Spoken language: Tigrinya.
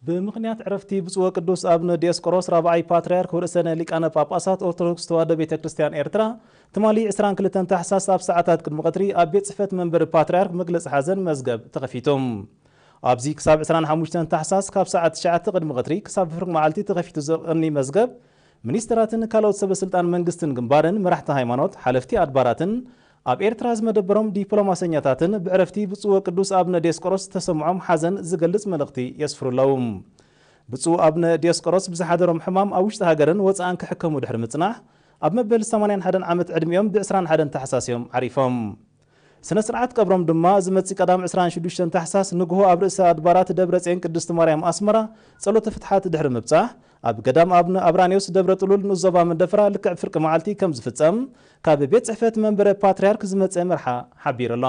ብምኽንያት ዕረፍቲ ብፁዕ ወቅዱስ ኣብነ ዲዮስቆሮስ ራብዓይ ፓትርያርክ ወርእሰነ ሊቃነ ጳጳሳት ኦርቶዶክስ ተዋሕዶ ቤተ ክርስቲያን ኤርትራ፣ ትማሊ ዕስራን ክልተን ታሕሳስ ኣብ ሰዓታት ቅድሚ ቀትሪ ኣብ ቤት ጽሕፈት መንበሪ ፓትርያርክ መግለጺ ሓዘን መዝገብ ተኸፊቱ። ኣብዚ ክሳብ ዕስራን ሓሙሽተን ታሕሳስ ካብ ሰዓት ትሽዓተ ቅድሚ ቀትሪ ክሳብ ፍርቂ መዓልቲ ተኸፊቱ ዝቐኒ መዝገብ፣ ሚኒስትራትን ካልኦት ሰበ ስልጣን መንግስትን ግንባርን መራሕቲ ሃይማኖት፣ ሓለፍቲ ኣድባራትን ኣብ ኤርትራ ዝመደበሮም ዲፕሎማሰኛታትን ብዕረፍቲ ብፁዕ ወቅዱስ ኣብነ ዲዮስቆሮስ ዝተሰምዖም ሓዘን ዝገልጽ መልእኽቲ የስፍሩ ኣለዉ። ብፁዕ ኣብነ ዲዮስቆሮስ ብዝሓደሮም ሕማም ኣብ ውሽጢ ሃገርን ወጻእን ክሕከሙ ድሕሪ ምጽናሕ፣ ኣብ መበል ሰማንያን ሓደን ዓመት ዕድሚኦም ብ ዕስራን ሓደን ታሕሳስ እዮም ዓሪፎም። ስነ ስርዓት ቀብሮም ድማ ዝመጽእ ቀዳም ዕስራን ሽዱሽተን ታሕሳስ ንግሆ ኣብ ርእሰ ኣድባራት ደብረ ጽዮን ቅድስቲ ማርያም ኣስመራ ጸሎተ ፍትሓት ድሕሪ ምብጻሕ፣ ኣብ ገዳም ኣብነ ኣብራንዮስ ደብረ ጥሉል ንዞባ መንደፈራ ልክዕ ፍርቂ መዓልቲ ከም ዝፍጸም ካብ ቤት ጽሕፈት መንበረ ፓትርያርክ ዝመጸ መርሓ ሓቢሩ ኣሎ።